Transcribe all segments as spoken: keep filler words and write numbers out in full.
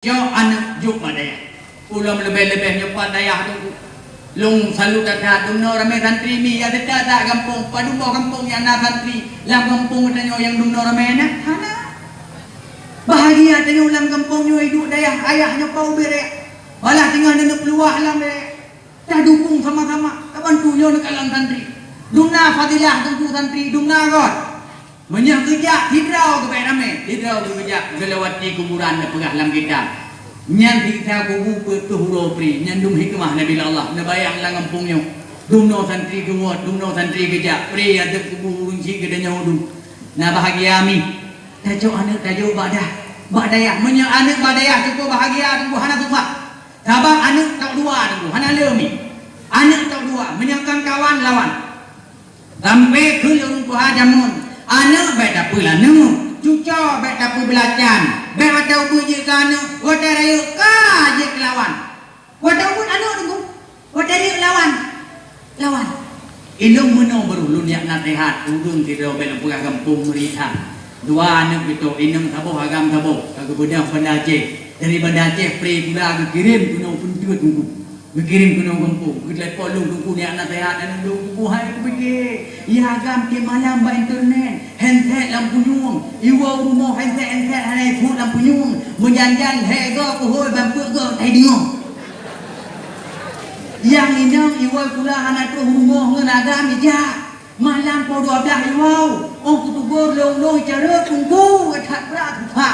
Cok aneuk jok bak dayah. Ulôn leubeh-leubeh nyoe pat dayah teungku. Lôn salut that-that, dumnoe ramé santri mi, ya teuka that gampông, padum boh gampông nyang na santri, lam gampông geutanyoe nyang dumnoe ramé na? Hana. Bahagia tanyoe lam gampông nyoe, iduek dayah, ayah nyoe pau ubé rek. Balah teungoh neuneuk peuluwah lam rek. Tadukung sama-sama, tabantu nyoe neukalon santri. Dumna fadilah teungku santri, dumna rot. Meunyoe geujak, sidroe geubek ramé, sidroe geujak, geulewati kuburan neupeugah lam kitab. Nyan siksa kubu peuet ploh uroe pri, nyan dum hikmah Nabi Allah neubayang lam gampông nyoe. Dumnoe santri geuwoe, dumnoe santri geujak, pri ateueh kubu ureueng chik geutanyoe dum. Na bahagia mi. Tacok aneuk tajok bak dah, bak dayah. Meunyoe aneuk bak dayah cukup bahagia, teungku hana susah. Sabab aneuk tok dua teungku, hana le mi. Aneuk tok dua, meunyoe kon kawan lawan. Sampai keu lôn tuha jameun, aneuk bèk tapeulaneuk, cuco bèk tapeubelacan, bèk watèe ubeut jeuet keu aneuk, watèe rayeuk ka jeuet keu lawan. Watèe ubeut aneuk teungku, watèe rayeuk lawan. Lawan. Ilôn meunoe baru lôn jak naseuhat, ureueng sidroe bèk lôn peugah gampông Meurithang. Dua aneuk geuto, inong saboh, agam saboh, ka geubeudôh Banda Aceh. Dari Banda Aceh, pre pula geukirém keunoe peunteut teungku. Geukirém keunoe gampông, geutelepon lôn teungku jak naseuhat, aneuk lôn teungku hai kupike. Ya agam tiep malam bak internet, handset lam punyueng. Iwoe u rumoh handset-handset hana ibuet lam punyueng. Meujan-jan lhèe goe kuhôi ban peuet goe tai deungoe. Nyang inong iwoe pula hana troh u rumoh ngon agam ijak. Malam poh dua blaih iwoe, óh kutugor lôn-lôn icarôt teungku, that brat tuha.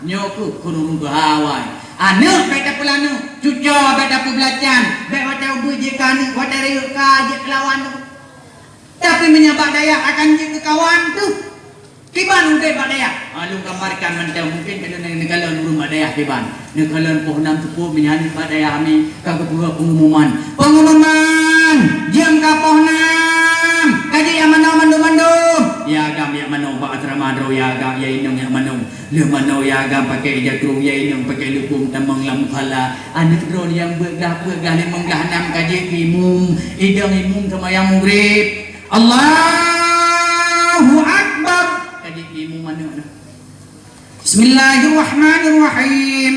Nyoe keuh keuneuk meuhawai. Aneuk bèk tapeulaneuk, cuco bèk tapeubelacan, bèk watèe ubeut jeuet keu aneuk, watèe rayeuk ka jeuet keu lawan. Tapi meunyoe bak dayah akan jeuet keu kawan teuh. Kiban udép bak dayah. Ha, lôn gambarkan mantong, mungkin keuneuk neukalon ureueng bak dayah kiban. Neukalon poh nam seupôt meunyan bak dayah ami ka geupeugah pengumuman. Pengumuman! Jeuem ka poh nam! Ka jeuet nyang manoe mandum-mandum! Ya agam nyang manoe bak asrama droe, ya agam ya inong nyang manoe. Lheueh manoe ya agam pakai ija krueng, ya inong pakai lupông tamong lam musala. Aneuk droe nyang beuet gah, beuet gah limong gah nam ka jeuet keu imum. Idong imum seumayang mugrib. Allahu Akbar. Ka jeuet keu imum aneuk na. Bismillahirrahmanirrahim.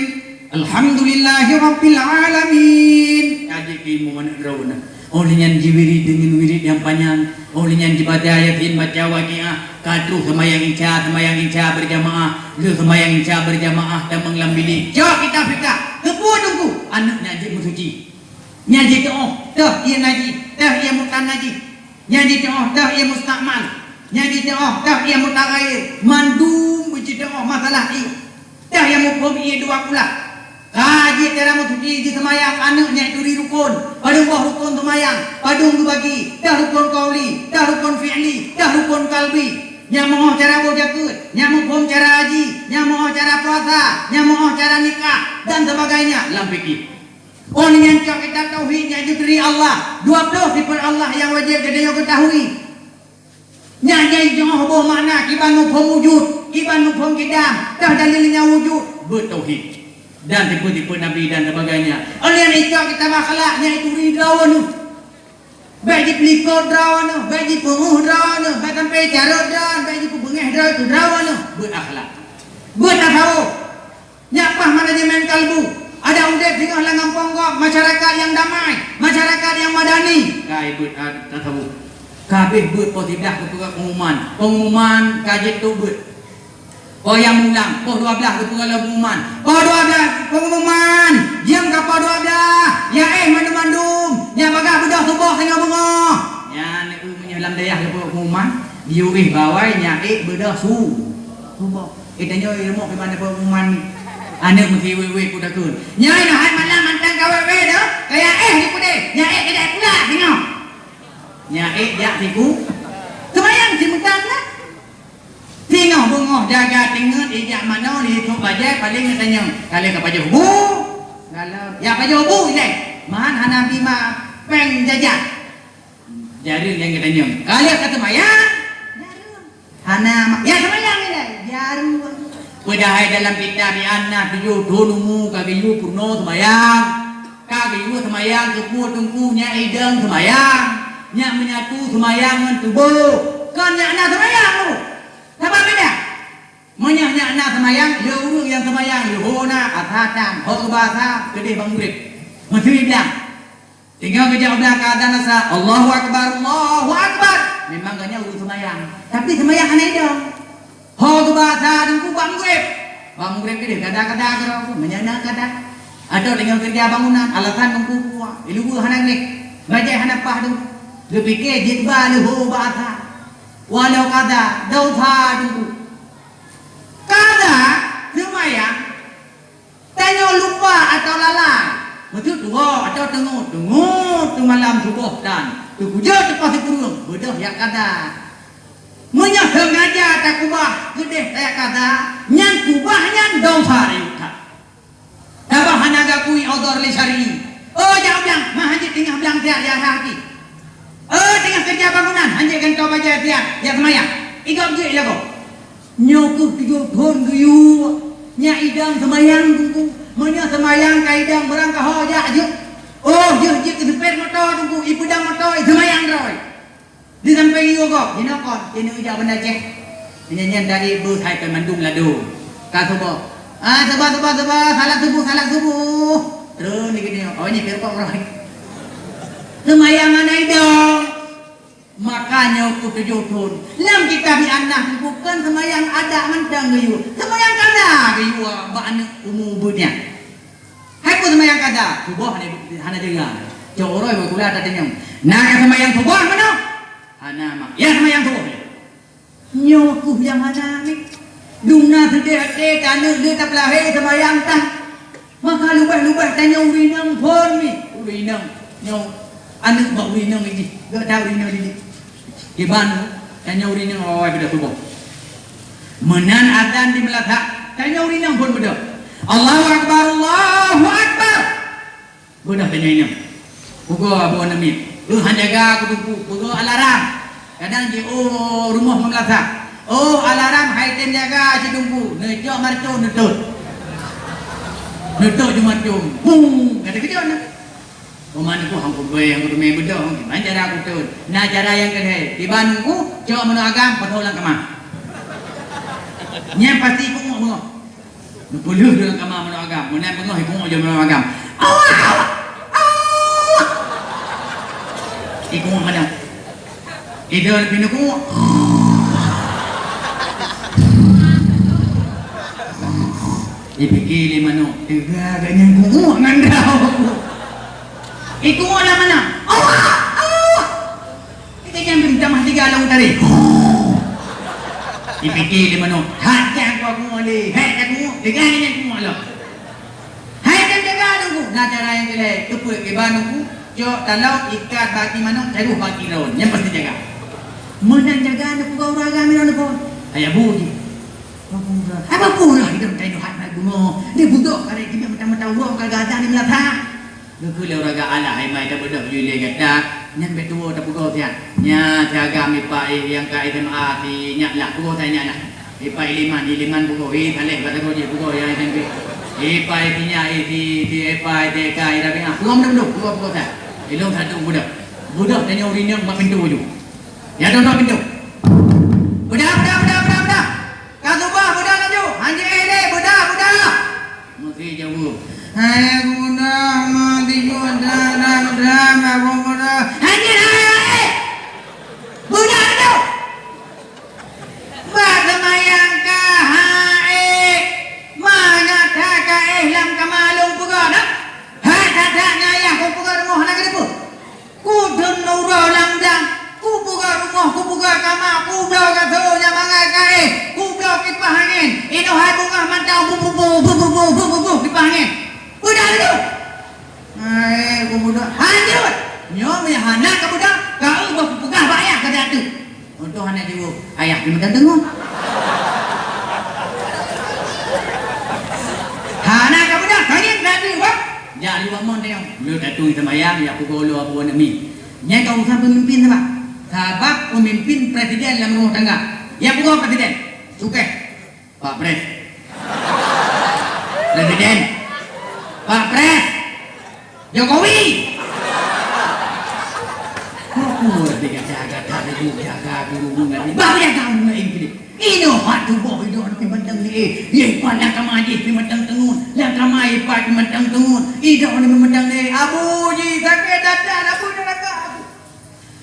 Alhamdulillahirabbil alamin. Ka jeuet keu imum aneuk droe na. Óh lheueh nyan jiwirit deungon wirit nyang panyang. Óh lheueh nyan jibaca Yasin, baca Waqiah. Ka troh seumayang Isya, seumayang Isya beurjamaah. Lheueh seumayang Isya beurjamaah tamong lam bilék. Cok kitab fiqah. Keupeue teungku? Aneuk nyan jeuet meusuci. Nyan jiteu'oh, toh ié najih, toh ié mutan najih. Nyan jiteu'oh, toh ié mustakmal. Nyan jiteu'oh, toh ié mutaghayyir. Mandum beujiteu'oh masalah ié. Toh ié muphom ié dua kulah. Ka jeuet cara meusuci jiseumayang aneuk nyan turi rukon. Padum boh rukon seumayang, padum geubagi, toh rukon qauli, toh rukon fi'li, toh rukon qalbi. Nyan meu'oh cara boh jakeuet, nyan muphom cara haji, nyan meu'oh cara puasa, nyan meu'oh cara nikah, dan sebagainya lam fikih. Óh lheueh nyan cok kitab tauhid nyan jituri Allah, dua ploh sifeut Allah nyang wajéb geutanyoe geutahui. Nyan nyang jiteu'oh boh makna kiban muphom wujud, kiban muphom qidam, toh dalilnya wujud, beuet tauhid. Dan sifeut-sifeut Nabi dan sebagainya. Óh lheueh nyan icok kitab akhlak nyan ituri droeneuh. Bèk jipeulikot droeneuh, bèk jipeungeuh droeneuh, bèk sampai carôt droeneuh, bèk jipeubeungéh droe keu droeneuh, beuet akhlak. Beuet tasawuf. Nyak paih manajemen kalbu. Adak udép singoh lam gampông gob, masyarakat nyang damai, masyarakat nyang madani. Ka ibeuet tasawuf. Ka abéh beuet poh siblaih geupeugah pengumuman. Pengumuman ka jeuet trok beuet. Poh nyang mulang, poh dua blaih geupeugah lom pengumuman. Poh dua blaih pengumuman. Jeuem ka poh dua blaih. Ya éh mandum-mandum. Nyak bagaih beudôh suboh singoh beungoh. Nyan eu meunyoe lam dayah geupeugah pengumuman. Yue éh bawai nyak éh beudôh su. Suboh. Eh, tanyoe ilmu di mana pengumuman ni? Aneuk meusiwé-wé ku takheun. Nyoe nyoe hai malam mantong ka wé-wé dah. Kaya éh di pudé. Nyak éh keudak pula singoh. Nyak éh jak siku. Seumayang simeutan lah. Singoh beungoh jaga teungeut ijak manoe di trok bajèe paléng geutanyong. Ka lheueh ka pajoh bu. Dalam. Ya pajoh bu ilèe. Mahan hana bi ma péng jajan. Jareueng nyang geutanyong. Ka lheueh ka seumayang. Hana ma-, ya seumayang ilèe. Jareueng. Padahai dalam kitab nyan na tujoh thon umu ka geuyue peurunoe seumayang. Ka geuyue seumayang keupeue teungku nyak idong seumayang. Nyak meunyato seumayang ngon tuboh. Kon nyak na seumayang tu. Saban beda. Meunyoe nyak na seumayang, le ureuëng nyang seumayang, le ho na, asa tam, ho geuba asa, keudeh bak mugreb. Meuteumé blang. Teungoh geujak u blang ka azan asa, "Allahu Akbar, Allahu Akbar." Memang geuhnyan ureuëng seumayang. Tapi seumayang hana idong. Ho geuba asa teungku bak mugreb. Bak mugreb keudeh kada-kada keudroe, meunyoe na kada. Atau teungoh keureuja bangunan, alasan teungku kuah, ilubu hana gleh, bajée hana paih teungku. Geupike jeuet ba leuho bak asa. Walau kada, dosa teungku. Kada seumayang, tanyoe lupa atau lalai. Meuteuk tuwoe atau teungeut, teungeut teumalam suboh dan teukujeut teupah sikureueng, beudôh jak kada. Meunyoe seungaja takubah keudeh tajak kada, nyan kubah nyan dosa rayeuk that. Sabab hana geukui udhur lé syar'i. Oh, jak u blang, mah hanjeuet teungoh blang siat ya haki. Oh, teungoh keureuja bangunan, hanjeuet gantoe bajée siat ya seumayang. Igop jeuet lagoe. Nyoe keuh tujoh thon geuyue. Nyak idong seumayang teungku. Meunyoe seumayang ka idong beurangkaho jak jeuet. Oh, jeuet jeuet keu seupet moto teungku, ipeudong moto, iseumayang droe. Di sampéng yue gob, jinoe kon, jinoe jak Banda Aceh. Nyan-nyan dari bus hai keu mandum lado. Ka suboh. Ah, suboh, suboh, suboh, salat subuh, salat subuh. Terus ni gini, oh, ni kira kok roh. Seumayang hana idong. Makanya ku tujuh thon. Lam kitab I'anah bukan seumayang adat mantong geuyue. Seumayang kada geuyue bak aneuk umu beunyan. Hai peue seumayang kada? Suboh hana, hana dengar. Cok uroe beukula tatanyong. Na nyang seumayang suboh meunoe? Hana mak. Ya seumayang suboh. Nyoe keuh nyang hana ni. Dum na seudeh até taneuk le tapeulahé seumayang tan. Maka lubeh-lubeh tanyoe ureueng inong phon mi. Ureueng inong nyoe aneuk bak ureueng inong jih. Gata ureueng inong jih. Kiban tanyoe ureueng inong awai pada suboh. Meunan azan di meulasak, tanyoe ureueng inong phon beudôh. Allahu Akbar, Allahu Akbar. Beudôh tanyoe inong. Pugoe abu aneuk miet. Beuhan jaga aku teungku, pugoe alarm. Kadang jiôh rumoh meulasak. Oh, alarm hai tem jaga si teungku. Neucok marcon neutot. Neutot ju marcon. Bung, kata kejut na. Peuman ku hang kugoe, hang kuteumé beudôh, hang kiban cara kuteun. Na cara nyang keuhai. Kiban ku, cok meunoe agam, peuthô lam kama. Nyan pasti ku ngok beungoh. Neupeuleueh dalam kama meunoe agam. Meunan beungoh, iku ngok jom meunoe agam. Allah! Allah! Iku ngok meunoe. Ida leubeh neuk kuek. Ipike lé manok, teuga gobnyan kuek ngon daun. Ikuek lam manok. Allah! Allah! Ipike nyan bintang mah tiga lôn tadi. Ipike lé manok, hak jak kuek lé, hek jak kuek, teuga gobnyan kuek lom. Hai tem jaga teungku, na cara nyang keu lhèe, teupeu kiban teungku, cok talong ikat baki manok, taruh baki lawan, nyan pasti jaga. Meunan jaga neupeugah ureueng agam nyoe neupeugah. Hai abu jih. Hai abu ureueng, hai abu ureueng, hai abu ureueng, hai abu ureueng. Dia budok kare keubiet mata-mata ureueng ka gata ni meulata. Geukheun lé ureueng agam, alah hai mai tabeudôh baju ilèe gata, nyan bèk tuwoe tapeugah siat. Nya si agam ipak nyang ka S M A si nyak lah, peugah siat nyak lah. Ipak Iliman, Iliman bugoe, eh, Saleh, bak sagoe jih bugoe, ya, S M P. Ipak Isinya, eh, si, si Epa, si Eka, eh, Rabi'ah. Bugoe meunan, bugoe, bugoe, bugoe, Ustaz. Ilong satu budak. Budak tanyong urineueng mak pintoe ju. Ya, dong, dong pintoe. Budak, budak, budak, budak, budak. Ka suboh, budak laju. Hanjeuet, eh, deh, budak, budak. Meusi jaweueb. Hai budak, ma tijoe, dah, dah, dah, dah, budak. Hanjeuet, hai, hai, hai. Budak laju. Bak seumayang ka hai, mangat that ka éh lam kama lôn peugah dah. Hai that-that nyan ayah ku peugah rumoh hana keudeupeue. Ku dum uroe lam blang, ku peugah rumoh, ku peugah kama, ku bloe gasoe nyang mangat ka éh, ku bloe kipah angén. Inoe hai beungoh mantong bu, bu, bu, kipah angén. Peue dah laju? Hai, ku budak, hanjeuet. Nyoe meuhana ka budak, ka eu bah kupeugah bak ayah ka jatuh. Untung hana jiwoe, ayah pih meugantung. Hana ka budak, ka ngieng ka jatuh, bah. Jak liwat mon tengok. Lôn datang seumayang, jak pukul dua puluh enam mi. Nyan ka urusan pemimpin saban. Sabab pemimpin presiden lam rumah tangga. Jak pukul presiden. Sukses. Pak Pres. Presiden. Pak Pres. Jokowi. Kok murah digata-gata. Jaga guru Nabi. Bah jaga guru Nabi. Inoe hak tuboh idok pih mantong ni, eh. Ye, pat lam kama jih pih mantong teungeut. Lam kama ye pat pih mantong teungeut. Idok ni pih mantong ni, eh. Abu jih sakét that-that, abu neuraka, abu.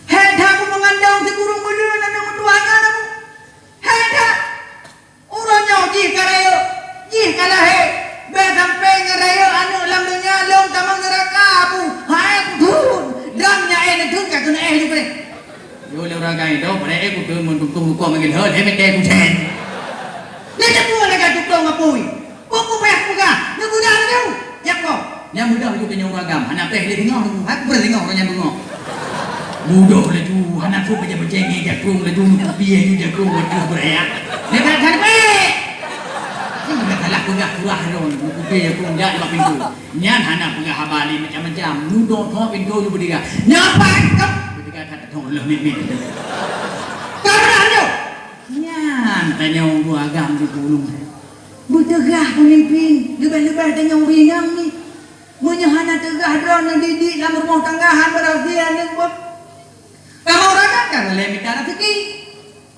Hék that abu meugandong sikureueng buleuen aneuk meutuah nyan, abu. Hék that. Uroe nyoe jih ka rayeuk, jih ka lahé. Bèk sampoe ngon rayeuk aneuk lam donya lôn tamong neuraka, abu. Hai, kuthôn. Dam nyan, eh, neuthôn ka keuneuk, eh, lubeh. Yo, lé ureueng agam nyoe, padahai eh kuteumèe tukang rukok manggil hot, he meutai kusen. Nyan cit peue lagèe tukang apui. Peue payah peugah, neupeugah laju. Nyak ko. Nyan mudah laju tanyong ureueng agam, hana pèh lé singoh, hana pèh singoh ureueng nyan beungoh. Mudah laju, hana sôk peucèe-peucèe ngon jakrong laju, neukupi laju jakrong, waduh beuraya. Nyan kan hana pèh. Nyan mudah salah peugah surah lôn, neukupi jakrong jak bak pintoe. Nyan hana peugah haba lé macam-macam. Nudok thok pintoe laju beudiga. Nyan apa? Beudiga that thok leuh mit-mit. Ka beurah nyoe. Nyan tanyong ureueng agam di Pulung. Beuteugah peumimpin, leubeh-leubeh tanyong ureueng inong ni. Meunyoe hana teugah droeneuh didik lam rumoh tangga, han beurhasil aneuk boh. Kamoe ureueng agam kan lé mita raseuki.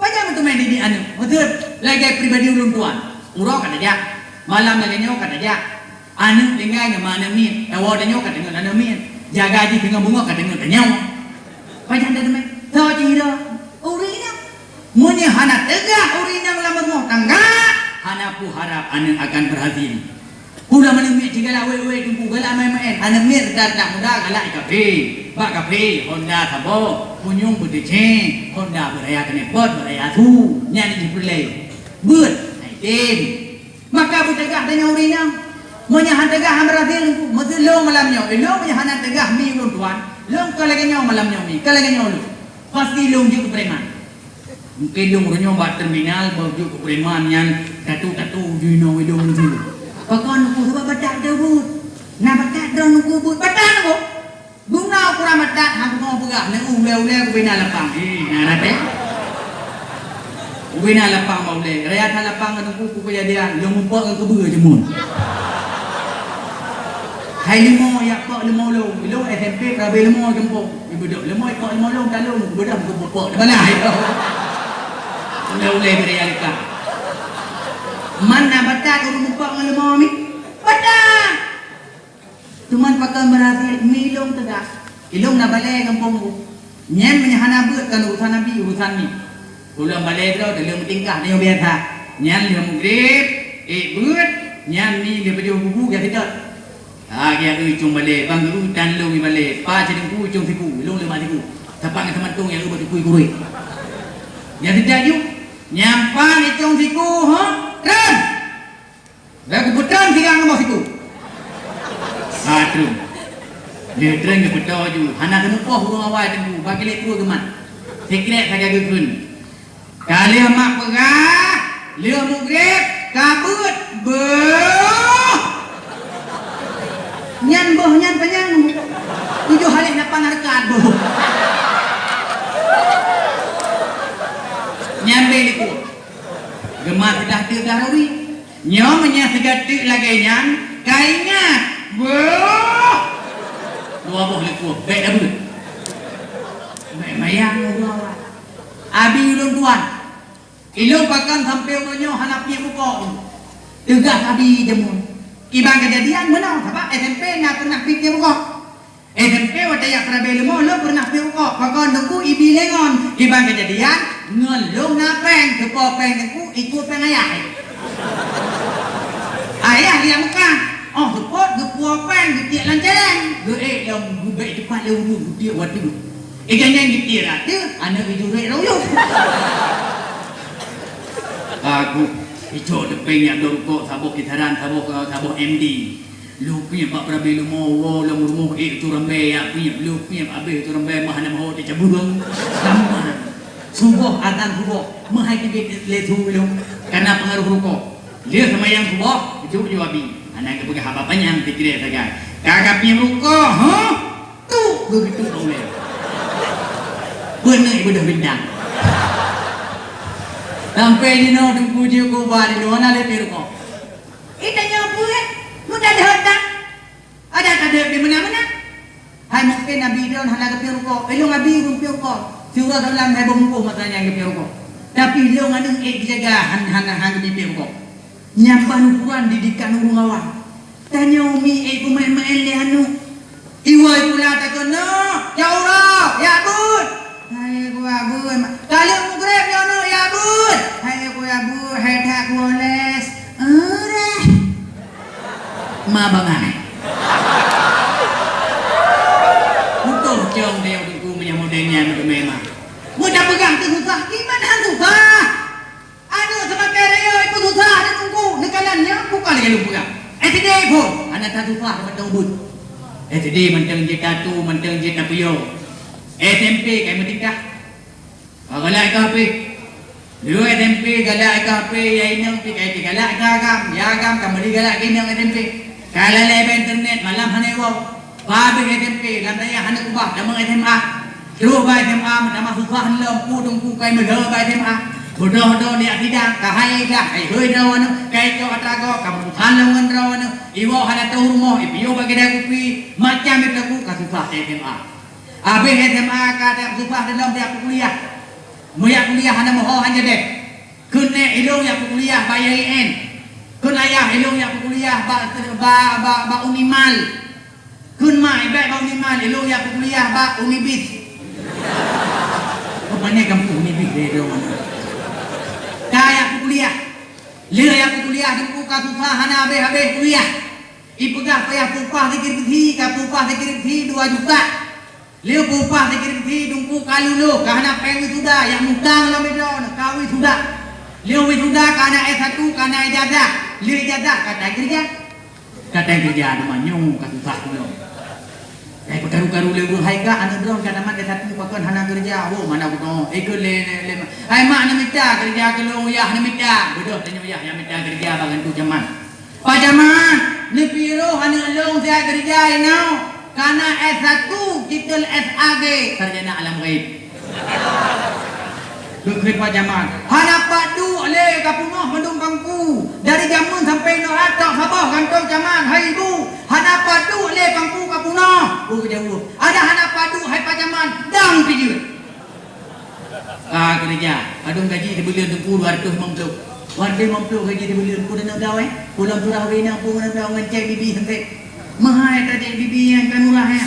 Pajan meuteumèe didik aneuk? Maksud, lagèe pribadi ulôn tuan. Uroe ka tajak, malam lagèe nyoe ka tajak. Aneuk tinggai ngon ma aneuk miet, tawoe tanyoe ka teungeut aneuk miet. Jaga jih teungoh beungoh ka teungeut tanyoe. Pajan tateumèe? Soe cit droe? Ureueng inong. Meunyoe hana teugah ureueng inong lam rumoh tangga, hana peuharab aneuk akan beurhasil. Udah aneuk miet sigalak wék-wék teungku, galak maén-maén. Aneuk miet reudah-reudah muda galak i kafe. Bak kafe, honda saboh, punyueng beuteucé, honda beuraya keuneuk pot, beuraya su. Nyan jih peureulèe. Beuet, hai tem. Maka beuteugah tanyoe ureueng inong. Meunyoe han teugah han beurhasil teungku, meuseulong malam nyoe. Ilôn meunyoe hana teugah mi ulôn tuan, lôn ka lagèe nyoe malam nyoe mi, ka lagèe nyoe lôn. Pasti lôn jeuet keu preman. Mungken lôn uroe nyoe bak terminal, bak jeuet keu preman nyan, tatu-tatu ju inoe ilôn ju. Pakon teungku, sabab batat teuh beuet. Na batat droe teungku beuet, batat teungku. Guna ukuran batat, han teungoh peugah, na ulèe-ulèe ubena lapang. Eh, na rate. Ubena lapang bak ulèe. Raya that lapang ka teungku, peue kejadian, lôn muphok ngon keubeue jameun. Hai leumo, jak pok leumo lôn. Lôn S M P, perabe leumo gampông. Ibeudôh leumo, ipok leumo lôn, talôn, ibeudôh geupok-pok. Teubalah, ya. Ulèe-ulèe beurealita. Man na batat ureueng muphok ngon leumo mi? Batat! Teuma pakon beurati mi lôn teugas. Ilôn na balèe gampông u. Nyan meunyoe hana beuet kon urusan nabi, urusan mi. Ulôn balèe droe, teuh lôn meutingkah tanyoe biasa. Nyan lheueh mugreb, ék beuet, nyan mi lheueh pajoh bubu, geuseutôt. Ha, geujak eu cong balèe, bang geu tan lôn i balèe, pa cit teungku cong siku, lôn leumak siku. Sapat ngon seumantong nyang eu bak siku i kuréh. Nyang sijak ju, nyang pat i cong siku, ha? Tron! Dah kupeutron sigang ngon boh siku. Ha, tron. Lheueh tron geupeutô ju, hana teumupoh ureueng awai teungku, bak geulék peue geumat. Sikrek sagai geukheun. Ka lheueh mak peugah, lheueh mugreb, ka beuet, beuh! Nyan beuh nyan panyang. Tujoh haleh lapan hareukat beuh. Nyan bèk likot. Geumat sidah teuk dah rawi. Nyoe meunyoe sigoe teuk lagèe nyan, ka ingat. Beuh! Dua boh likot, bèk dah beuet. Bèk mayang dua. Abi ulôn tuan. Ilôn pakon sampoe uroe nyoe hana piep rukok. Teugas abi jameun. Kiban keujadian meunoe, sabab S M P na pernah piep rukok. S M P watèe jak perabe leumo lôn pernah piep rukok. Pakon teungku ibi lé ngon. Kiban keujadian ngon lôn na péng, teupo péng teungku, ikôt péng ayah. Ayah lijak Mekah. Oh, seupôt geupuwoe péng geutiek lam céléng. Geuék lom, geubèk teupat lé ureueng geutiek watèe. Iga nyan geutiek ateueh, aneuk ijurek rayuem. Aku icok leupeng nyak bloe rukok saboh kisaran, saboh, saboh M D. Lôn piep bak perabe leumo, woe lom rumoh ék cu rambèe, yak piep, lôn piep abéh cu rambèe mah hana meuhôi teucabueng. Sampé suboh, azan suboh, meuhai teubiet lé su lôn, kana peungaroh rukok. Lheueh seumayang suboh, jok ju abi. Hana geupeugah haba panyang, teukrek sagai. Ka, ka piep rukok, huh? Tu, geugeutôk ulèe. Beuneuek beudôh bintang. Sampoe jinoe teungku jeuet keu ubat jinoe hana lé piep rukok. Ih, tanyoe peue? Mudah deuh that. Adak tadeuh pih meunan-meunan. Hai mungken abi droen hana geupiep rukok. Ilôn abi ureueng piep rukok. Siuroe saboh lam hai bungkôh masa nyan geupiep rukok. Tapi lôn aneuk ék geujaga han, han, han geupiep rukok. Nyan ban ukuran didikan ureueng awai. Tanyoe mi ék peumaén-maén lé aneuk. Iwoe pula takheun, "Neuk, jak uroe, jak beuet." Hai ku jak beuet, ma-, ka lheueh mugreb nyoe neuk jak beuet. Hai ku jak beuet, hai that ku oles. Eureh. Ma bangai. Utoh cong dayah Teungku meunyoe model nyan meuteumé ma. Meu tapeugah teuh susah, kiban han susah. Aneuk seumaken rayeuk ipeususah aneuk Teungku, neukalon nyan bukon lagèe lôn peugah. S D phon hana that susah mantong ubeut. S D mantong jeuet tatu, mantong jeuet tapeuyong. S M P kai meutikah. Ka galak ika H P. Lheueh S M P galak ika H P, ya inong pi kai galak ika agam, ya agam ka meuri galak ika inong S M P. Ka lalai bak internet, malam hana iwoe. Ka habéh S M P, lam dayah hana keubah, tamong S M A. Trok bak S M A, meutamah susah lom, pu Teungku kai meulhö bak S M A. Beudôh-dôh di asidang, ka hai dah, hai hôi droe aneuk, kai cok atra gob, ka meutusan lom ngon droe aneuk. Iwoe hana teuh rumoh, ipiôh bak keude kupi, macam itu ka susah di S M A. Habéh S M A ka dak susah dilom dak kuliah. Meujak kuliah hana meuho hana deh. Keuneuk ilôn jak kuliah bak I A I N. Kheun ayah ilôn jak kuliah bak, bak, bak, bak Unimal. Kheun mak ibèk bak Unimal, ilôn jak kuliah bak Unibis. Rupanya kampung Unibis deh droe. Ka jak kuliah. Lheueh jak kuliah Teungku ka susah hana habéh-habéh kuliah. Ipeugah payah peupah skripsi, ka peupah skripsi dua juta. Lheueh peupah skripsi Teungku ka lulus, ka hana péng wisuda, nyang mutang lom droe ka wisuda. Lheueh wisuda ka na S satu, ka na ijazah. Lheueh ijazah ka takeureuja. Ka takeureuja teuma nyoe ka susah ulôn. Hai peukaru-karu lé ureueng hai ka aneuk droe ka tamat S satu pakon hana keureuja. Woe mana kuto. Ikut lé, lé, lé. Hai mak neumita keureuja keu lôn, yah neumita. Beudôh tanyoe yah nyang mita keureuja bak gantu jaman. Pak Camat, neupiôh aneuk lôn siat keureuja inoe, ka na S satu, titel S A G, sarjana alam ghaib. Geukheun Pak Camat, hana pat duek lé ka peunoh mandum pangku. Dari jameun sampai inoe tok saboh gantoe camat, hai ibu, hana pat duek lé pangku ka peunoh. Oh, geujaweueb, adak hana pat duek hai Pak Camat, dang pijeuet. Ka keureuja, padum gaji sibuleuen Teungku dua ratus limong ploh. Dua ratus limong ploh gaji sibuleuen, peue taneuk gawe? Pulang surah wina, peue taneuk gawe ngon cek bibi sempet. Mahai that cek bibi nyang ka murah nyan.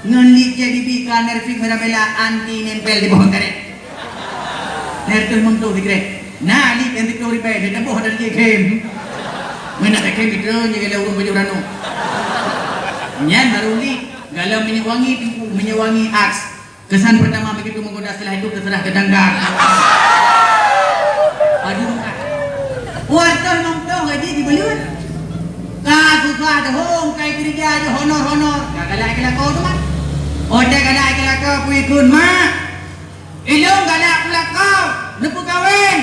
Ngon lip cek bibi ka Nervik Mirabella anti nempel di boh karet. Dua ratus limong ploh sikrek. Na lip nyang siplôh ribèe, teuboh dari jih khem. Meunan takhém itu, nyan galak ureueng baju ranub. Nyan baru lip, galak minyeuk wangi Teungku, minyeuk wangi Axe. Kesan pertama begitu menggoda, setelah itu terserah tetangga. Aduh, Kak. Warga nongkrong gaji dibelut. Ka susah deh, hong, kai kerja aja honor-honor. Ka galak kelakau tu, Mak. Otak galak kelakau, kui kun, Mak. Ilong galak kelakau, neupeukawen.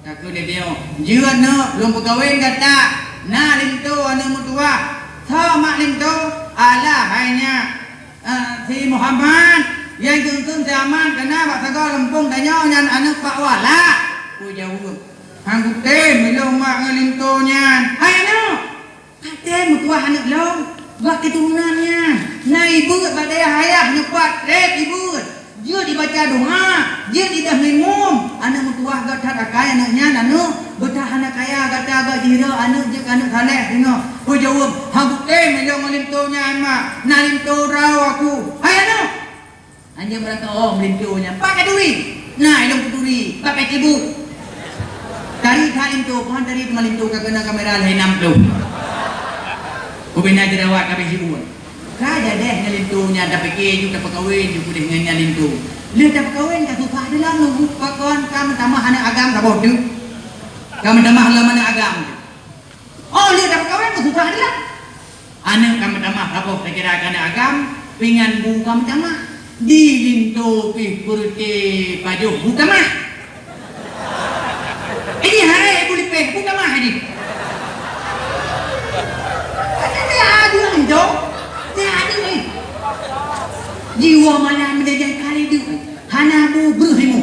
Takheun lé tanyoe, "Jeuet neuk lôn peukawen gata, na linto aneuk meutuwah." "Soe mak linto?" "Alah hai nyak, eh, si Muhammad, nyang kheun-kheun si Ahmad ka na bak sagoe lumpong tanyoe nyan aneuk Pak Walak." Peue jaweueb, "Han kutem ilong mak ngon linto nyan." "Hai aneuk, ka tem meutuwah aneuk lôn, bak keuturonan nyan na ibeuet bak dayah ayah neupat trép ibeuet. Jeuet ibaca doa, jeuet ideh ngimum. Aneuk meutuwah gét that akai aneuk nyan, aneuk beuthat hana kaya gata gét jih, aneuk jeuet aneuk saleh singoh." Peue jaweueb, "Han kutem ilong ngon linto nyan mak, na linto droe aku." "Hai aneuk!" Anjeue meurasa, oh, meulintô nyan. Pat ka turi? Na ilong kuturi, pat ka cibuk. Tari that linto, kon tari teuma linto ka keunong kamera lhèe nam ploh. Kubina jerawat ka abéh jibuet. Ka jadeh ngon linto nyan, tapike ju tapeukawen ju keudeh ngon nyan linto. Lheueh tapeukawen ka susah dilam nunggu pakon ka meutamah aneuk agam saboh teuk. Ka meutamah lom aneuk agam teuk. Oh, lheueh tapeukawen ka susah dilam. Aneuk ka meutamah saboh, takira ka aneuk agam, pingan bu ka meutamah. Di linto pih peureute pajoh bu tamah. Ini hai bu lipeh bu tamah ini. Kata dia adu linto, dia adu ni. Jiwa malam menjadi kali tu. Hana bu breuh ilmu.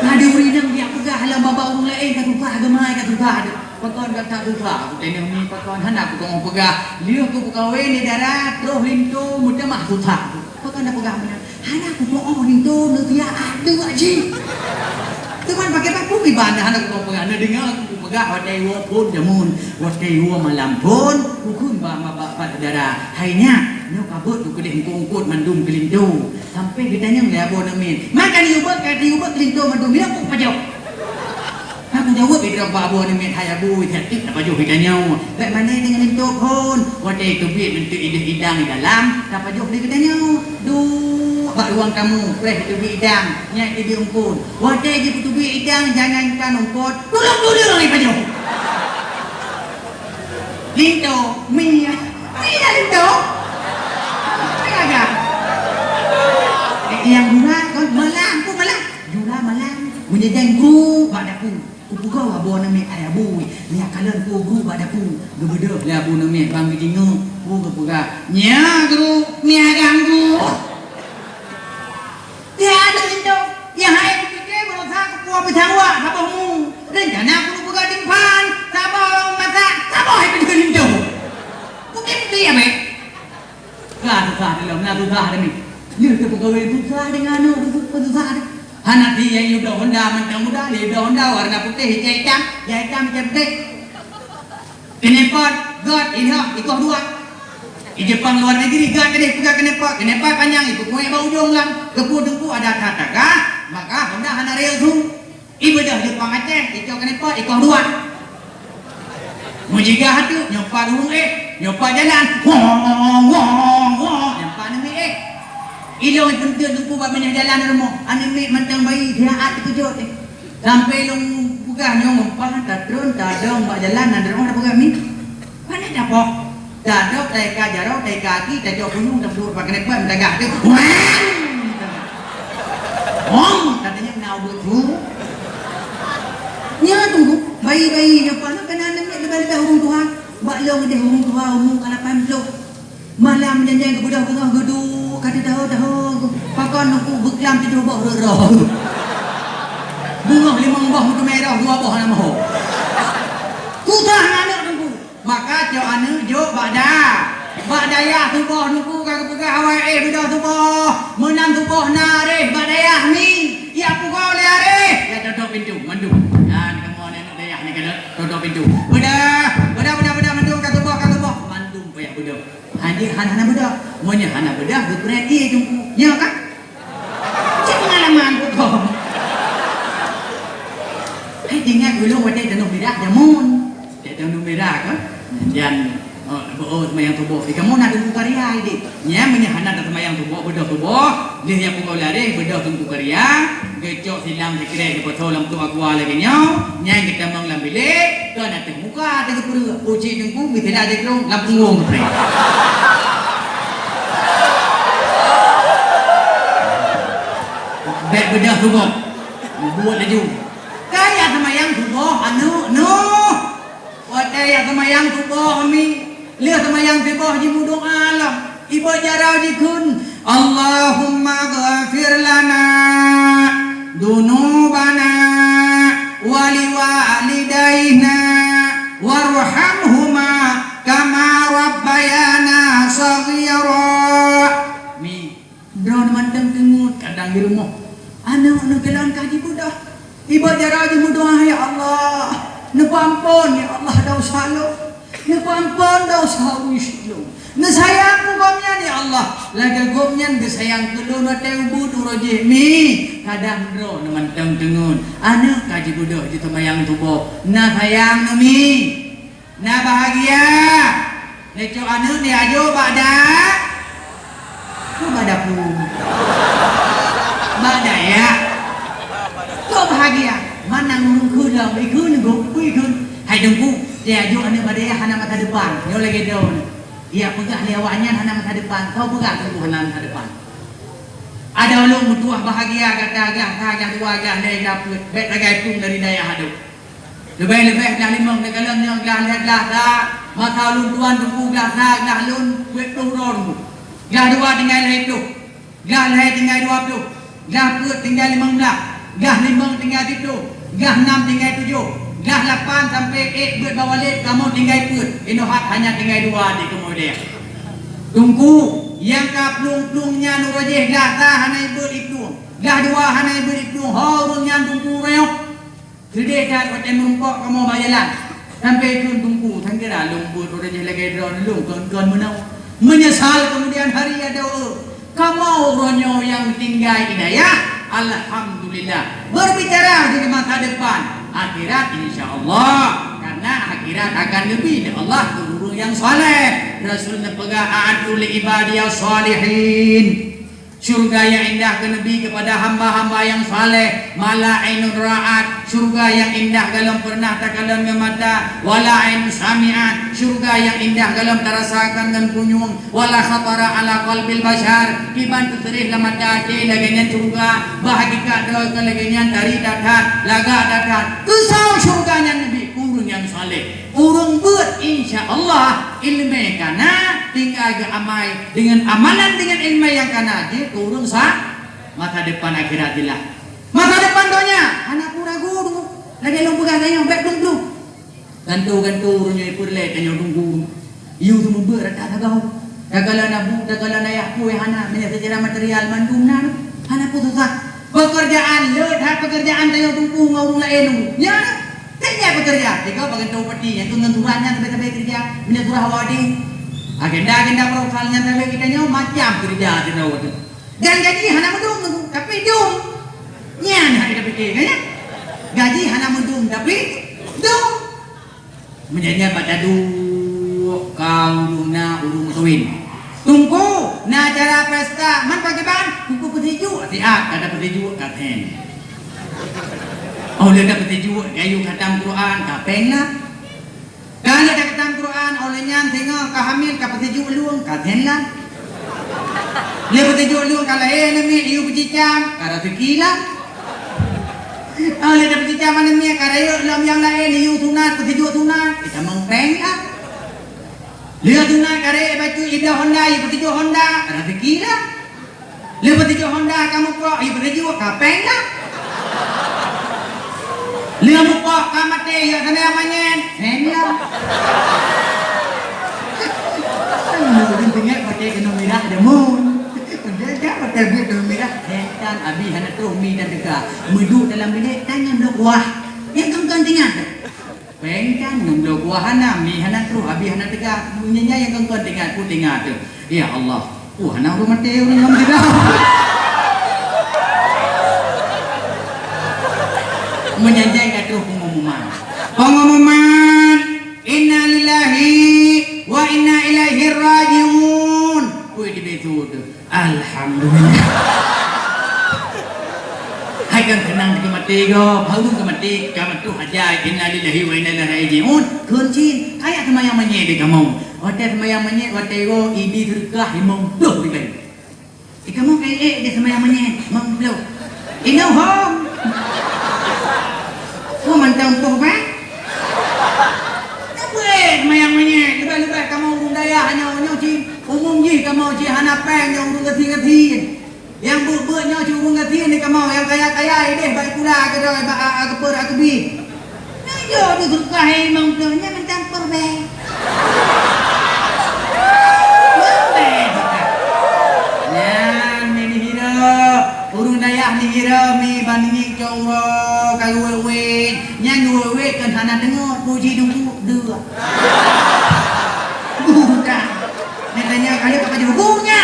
Ka di ureueng inong jak peugah lam babah ureueng laén ka susah, geumai ka susah. Pakon gata susah? Kuteunong mi pakon hana kuteungoh peugah. Lheueh kupeukawen di darat, troh linto meutamah susah. Pakon Hana peugah meunan. Hana kumoh linto neutia ateueh jih. Teuma pakai baku iban hana kumoh peugah. Neudeungoe kupeugah watèe iwoe phôn jameun, watèe iwoe malam phôn, kukheun bak ma-, bak, bak syedara. Hai nyak, nyoe ka beuet kukeudeh eungkôt-eungkôt mandum keu linto. Sampai geutanyong lé Abu Namit. Maka diubah, ka diubah keu linto mandum. Nyoe kupajoh. Aku jaweueb idroe bak Abu Namit, hai Abu, cantik tapajoh geutanyoe. Bèk mané deungon linto phôn. Watèe teubiet meunteuk ideh idang di dalam, tapajoh lé geutanyoe. Duek bak ruang tamu, preh teubiet idang, nyan teubiet eungkôt. Watèe jipeuteubiet idang, jangankan eungkôt, tuleueng-tuleueng lé pajoh. Linto, mi, mi dah linto. Mi agak. Eh, nyang bulat kon malam, kon malam. Jula malam, meunyeujang gru bak dapu. Kupeugah Abu Namit, "Hai Abu, nyak kalon peue gru bak dapu." Geubeudôh lé Abu Namit ban geujingeuk, peue geupeugah, "Nyan gru, mi agam gru." Nyan aneuk linto, nyang hai kupike beurasa kupuwoe beusawa saboh mu. Rencana keuneuk peugah timphan, saboh masak, saboh hai peudeuh linto. Kutem tiep, eh. Ka susah dilom, na susah demi. Nyoe teupeugawée susah deungon aneuk, susah deh. Hana ti nyang udah Honda mantong muda, lé udah Honda warna putih, hijai itam, hijai itam, hijai putih. Keuneupot, göt, inhok, ikoh dua. Di Jepang luar negeri, göt keudeh peugah keuneupot. Keuneupot panyang, ipeukuék bak ujong lam. Keupeue teungku ada that tagah, maka Honda hana rayek su. Ibeudôh Jepang Aceh, icok keuneupot, ikoh dua. Meujigah ateueh, nyoe pat ureueng éh, nyoe pat jalan. Wong, wong, wong, nyoe pat aneuk miet éh. Ilong ipeunteuk teungku bak binéh jalan rumoh, aneuk miet mantong bayi, siat teukeujot éh. Sampai ilong peugah nyoe meupat tatreun tadong bak jalan, na droe tapeugah mi. Pane tapoh. Tadok taika jaroe, taika aki, tacok punyueng, tapeuduek bak keuneupot, meutagah teuh. Wang! Wang! Katanya na ubeut su. Nyan teungku, bayi-bayi nyoe pat na keunan aneuk miet leubeh-leubeh ureueng tuha. Bak lôn udeh ureueng tuha umu ka lapan ploh. Malam janjan geubeudôh beungoh geuduek ka teudaho-daho. Pakon teungku beuklam tujoh boh rot-rot. Beungoh limong boh meuteumé roh, dua boh na moho. Susah aneuk teungku. Maka cok aneuk jok bak da-, bak dayah tuboh teungku ka geupeugah awai éh beudôh tuboh. Meunan tuboh na areh bak dayah mi. Ya pugoe lé areh. Ya totop pintu mandum. Dan kamoe aneuk dayah ni keuneuk totop pintu. Beudôh, beudôh, beudôh, beudôh mandum ka tuboh, ka tuboh. Mandum payah beudôh. Hanjeuet hana, hana beudôh. Meunyoe hana beudôh, geupreh ié teungku. Nyoe kan? Cit pengalaman ku kong. Hai, ingat dulu watèe Danau Mirah jameun. Watèe Danau Mirah kan? Nyan, oh, oh, seumayang suboh. Di kamoe na Teungku Karya, di. Nyan meunyoe hana taseumayang suboh, beudôh suboh, lheueh nyan pukul lareh, beudôh Teungku Karya, geucok silang sikrek geuposo lam trok aqua lagèe nyoe, nyan geutamong lam bilék, kon ateueh Ka teupeureuek, uji teungku, meusidak jeuet lam punggong peutrek. Bèk beudôh suboh. Buet laju. Ka jak seumayang suboh, aneuk, noh. Watèe jak seumayang suboh, mi. Lheueh seumayang suboh jimeudoa lom. Iboh jaroe jikheun, "Allahumma ghfir lana dunubana wa liwalidaina warhamhuma kama rabbayana shaghira." Mi, droeneuh mantong teungeut kadang di rumoh. Aneuk neukalon ka jibeudôh. Iboh jaroe jimeudoa, "Ya Allah, neupeuampon, ya Allah, desya lôn. Neupeuampon desya ureueng syik lôn. Neusayang keu gobnyan, ya Allah, lagèe gobnyan geusayang keu lôn watèe ubit uroe jih." Mi, kadang droeneuh mantong teungeut. Aneuk ka jibeudôh jiseumayang suboh. Na sayang neuh, mi. Na bahagia. Neucok aneuk neuajoe bak da-, kok bak dapu. Bak dayah. Kok bahagia. Mana ureueng kheun lom, ikheun gob, ikheun. Hai teungku, neuajoe aneuk bak dayah hana masa depan. Nyoe lagèe droeneuh. Ijak peugah lé awaknyan hana masa depan. Soe peugah teungku hana masa depan? Adak ulôn meutuah bahagia gata, glah sa, glah dua, glah lhèe, glah peuet. Bèk sagai phôn dari dayah adoe. Leubeh-leubeh glah limong takalon nyoe, glah lhèe, glah sa. Masa ulôn tuan teungku glah sa, glah lôn peuet ploh droe teungku. Glah dua tinggai lhèe ploh. Glah lhèe tinggai dua ploh. Glah peuet tinggai limong blah. Glah limong tinggai siplôh. Glah nam tinggai tujoh. Glah lapan sampai ék beuet bak walét kamoe tinggai peuet. Inoe hat hana tinggai dua di kamoe deh. Teungku, Nyang ka plueng-plueng nyan uroe jéh glah sa hana ibeuet iplueng, glah dua hana ibeuet iplueng, ho ureuëng nyan teungku reuyôh. Seudeh that watée meurumpok kamoe bak jalan, sampoe kheun teungku, sangkira lôn beuet uroe jéh lagée droe lôn kon-kon meunoe. Meunyeusal keumudian hari adoe. Kamoe uroe nyoe nyang tinggai di dayah, alhamdulillah. Berbicara di masa depan, akhirat insya Allah. Karena akhirat akan geubri lé Allah keu ureuëng nyang saleh. Rasul neupeugah, "A'addu li ibadiyas salihin." Syurga nyang indah keuneubri keupada hamba-hamba nyang saleh. Ma la ainun ra'at, syurga nyang indah golom peureunah takalon ngon mata, wa la ainun sami'at, syurga nyang indah golom tarasakan ngon punyueng, wa la khatara ala qalbil bashar, kiban teuseureh lam mata até lagée nyan syurga, bah hakikat droe keu lagée nyan dari that-that, lagak that-that. Keusoe syurga nyan neubri? Ureuëng nyang saleh. Ureuëng beuet, insya Allah, iéleumé ka na, tinggai geuamai. Deungon amalan, deungon iéleumé nyang ka na, jeuet keu ureuëng sa-, masa depan akhirat jeulaih. Masa depan donya, hana peue ragu, lagée lôn peugah tanyoe, bék dum-dum. Gantoe-gantoe ureuëng nyoe peureulée tanyoe dum-dum. Yue seumeubeuet rata sagoe. Takalon abu, takalon ayah, peue hana, meunyoe seucara material mandum na, hana peue susah. Peukeurjaan, le that peukeurjaan tanyoe dum-dum ngon ureuëng laén dum. Nyan, Teuka peukeurjaan, tiga bagian tahu peti, nyang tu ngon surah nyan sabe-sabe keureuja, meunyoe surah awak ding. Agenda-agenda proposal nyan sabe geutanyoe macam keureuja sidroe tu. Dan gaji hana meudum tu, tapi dum. Nyan hana tapike, kan, ya? Gaji hana meudum, tapi dum. Meunyan bak taduek, ka ureuëng na ureuëng meukawen. Teungku, na acara pesta, man pakriban? Teungku peusijuek, siat, ka tapeusijuek, ka then. Oh, lé tapeusijuek, ka yue khatam Quran, ka péng lah. Ka lé takhatam Quran, oh lé nyan singoh ka hamil, ka peusijuek lueng, ka then lah. Lé peusijuek lueng ka lahé aneuk miet, yue peucicam, ka raseuki lah. Oh, lé tapeucicam aneuk miet, ka rayeuk lom nyang laén, yue sunat, peusijuek sunat, ka tamong péng lah. Lé sunat ka rayeuk bacut, ibloe honda, yue peusijuek honda, ka raseuki lah. Lé peusijuek honda ka mupok, yue peusijuek ka péng lah. Lé mupok ka maté, yue seumayang manyét, then lah. Kan ureuëng ingat maté keunoe mirah deungon. Dia jak maté buet keunoe mirah, then kan abi hana troh mi dan teuka. Meuduek dalam bilék, tanyoe bloe kuah. Nyang kon-kon teuingat. Péng kan ngon bloe kuah hana, mi hana troh, abi hana teuka. Meunyan nyang kon-kon teuingat, peue teuingat tu? Ya Allah, peue hana ureuëng maté ureuëng ngon sidroe. Meunyan nyan ka troh pengumuman. Pengumuman, innalillahi wa inna ilaihi raji'un. Peue di bisu tu? Alhamdulillah. Hai kan seunang ka maté gob, hai ureuëng ka maté, ka meutuh hajai, innalillahi wa inna ilaihi raji'un. Kheun cit, kajak seumayang manyét di kamoe. Watée seumayang manyét, watée goe, ibi seudeukah limong ploh ribée. Di kamoe kajak ék di seumayang manyét, limong ploh. Inoe hom. Oh, mantong poh, bah? Leubeh seumayang manyét, leubeh-leubeh kamoe ureuëng dayah nyoe, nyoe cit umum jih kamoe cit hana péng nyoe ureuëng gasien-gasien. Nyang beuet-beuet nyoe cit ureuëng gasien di kamoe, nyang kaya-kaya ideh bak sikula keudroe bak a-, a-, keupeu a-, keubi. Nyoe di seudeukah limong ploh nyan mantong poh bée. Poh bée. Nyan mi neuhira, ureuëng dayah neuhira mi bandingi cok uroe ka geuwét-wét. Nyan geuwét-wét kan hana deungoe puji dungku dua. Budak. Nyang tanya kali tak pajak bunya.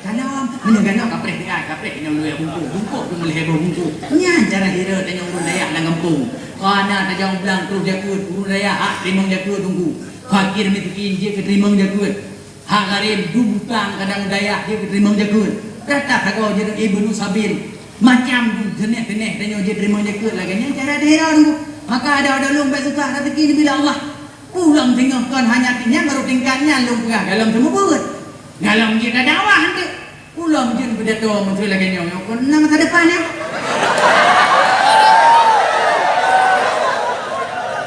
Salam. Meunyoe ganok kapreh dia, kapreh nyoe luweh bungkôh. Bungkôh tu meulhèe boh bungkôh. Nyan cara hira tanyoe ureuëng dayah lam gampông. Ka na tajak u blang troh jakeuet, ureuëng dayah hak teurimong jakeuet dungku. Fakir miskin jeuet keu teurimong jakeuet. Hak gharib dum utang kadang dayah jeuet keu teurimong jakeuet. Rata sagoe jeuet ibnu sabil. Macam dum teunéh-teunéh tanyoe jeuet teurimong jakeuet lagée nyan cara dihira dungku. Maka ada-ada lôn bék susah raseuki neubila Allah. Ulôn singoh kon hanya nyan baru tingkat nyan lôn peugah golom seumeubeuet. Golom jeuet dakwah eunteuk. Ulôn jeuet peudato meuseu lagée nyoe, nyoe kon na masa depan, ya.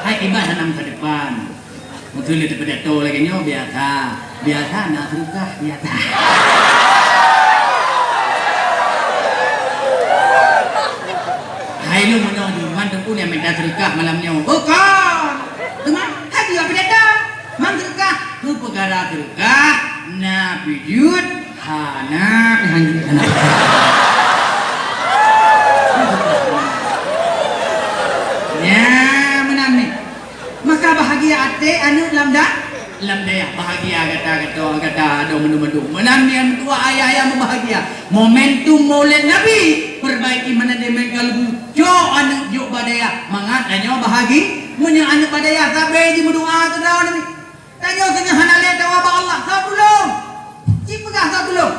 Hai iban hana masa depan. Meuseu lé teupeudato lagée nyoe biasa. Biasa na seurukah, biasa. Hai lôn meunyoe jeuet, man teungku nyang minta seurukah malam nyoe. Bukon. Teuma, hai jeuet peudato. Man seurukah, keu peukara seurukah, na pih jeuet. Hana pih hanjeuet hana. Nyan meunan nyoe. Maka bahagia até aneuk lam da-, lam dayah. Bahagia gata, gata, gata adoe mandum-mandum. Meunan nyoe meutuah ayah-ayah meubahagia. Momentum Maulid Nabi, perbaiki mana demen kalbu. Cok aneuk jok bak dayah. Mangat tanyoe bahagi-, meunyoe aneuk bak dayah sabe jimeudoa keu droe Nabi. Tanyoe singoh hana lé tawa bak Allah, soe tulông? Cit peugah soe tulông.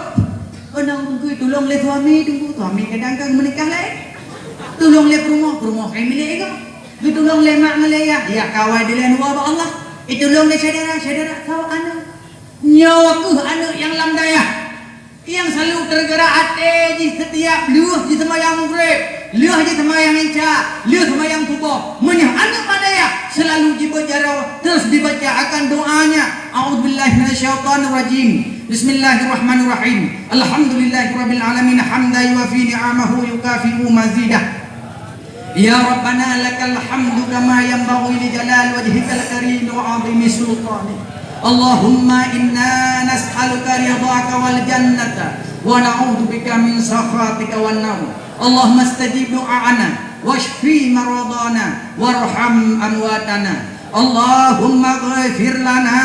Undang beungkui tulông lé suami, teungku suami kadang ka meunikah laén. Tulông lé peurumoh, peurumoh kai milék ego. Geutulông lé mak ngon lé yah, yah kawai dilèe dua bak Allah. Itulông lé syedara, syedara soe aneuk. Nyoe keuh aneuk nyang lam dayah. Nyang selalu tergerak até jih setiap lheueh jiseumayang Maghrib, lheueh jiseumayang Isya, lheueh seumayang Suboh. Meunyoe aneuk bak dayah selalu jibeuet jaroe, terus dibaca akan doanya, "A'udzubillahi minasyaitonirrajim. Bismillahirrahmanirrahim. Alhamdulillahirabbil alamin, hamdan yuwafi ni'amahu yukafi'u mazidah." Ya Rabbana lakal hamdu kama yanbaghi li jalali wajhikal karim wa 'azimi sultanik. Allahumma inna nas'aluka ridhaka wal jannata wa na'udzubika min sakhatika wan nar. Allahumma stajib du'aana wasyfi maradana warham amwatana. Allahumma ighfir lana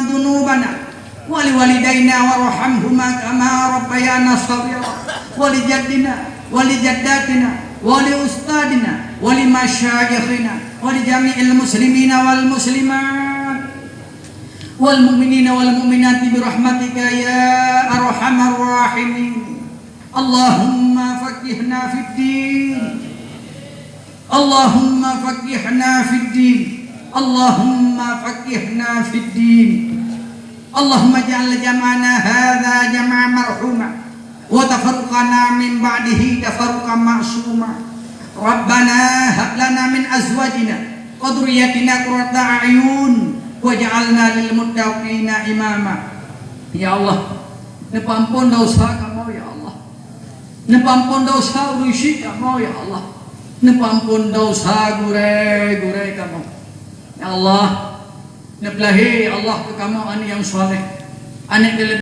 dzunubana wa liwalidaina warhamhuma kama rabbayana shaghira, wa li jaddina, wa li jaddatina, wa li ustadzina, wa li masyaikhina, wa li jami'il muslimina wal muslimat, wal mu'minina wal mu'minati bi rahmatika ya arhamar rahimin. Allahumma faqqihna fid din. Allahumma faqqihna fid din. Allahumma faqqihna fid din. Allahumma ij'al jam'ana hadza jam'an marhuma, wa tafarruqana min ba'dihi tafarruqan ma'suma. Rabbana hab lana min azwajina wa dzurriyyatina qurrata a'yun waj'alna lil muttaqina imama. Ya Allah, neupeuampon desya kamoe, ya Allah. Neupeuampon desya ureueng syik kamoe, ya Allah. Neupeuampon desya gurèe-gurèe kamoe. Ya Allah, neupeulahé, ya Allah, keu kamoe aneuk nyang saleh. Aneuk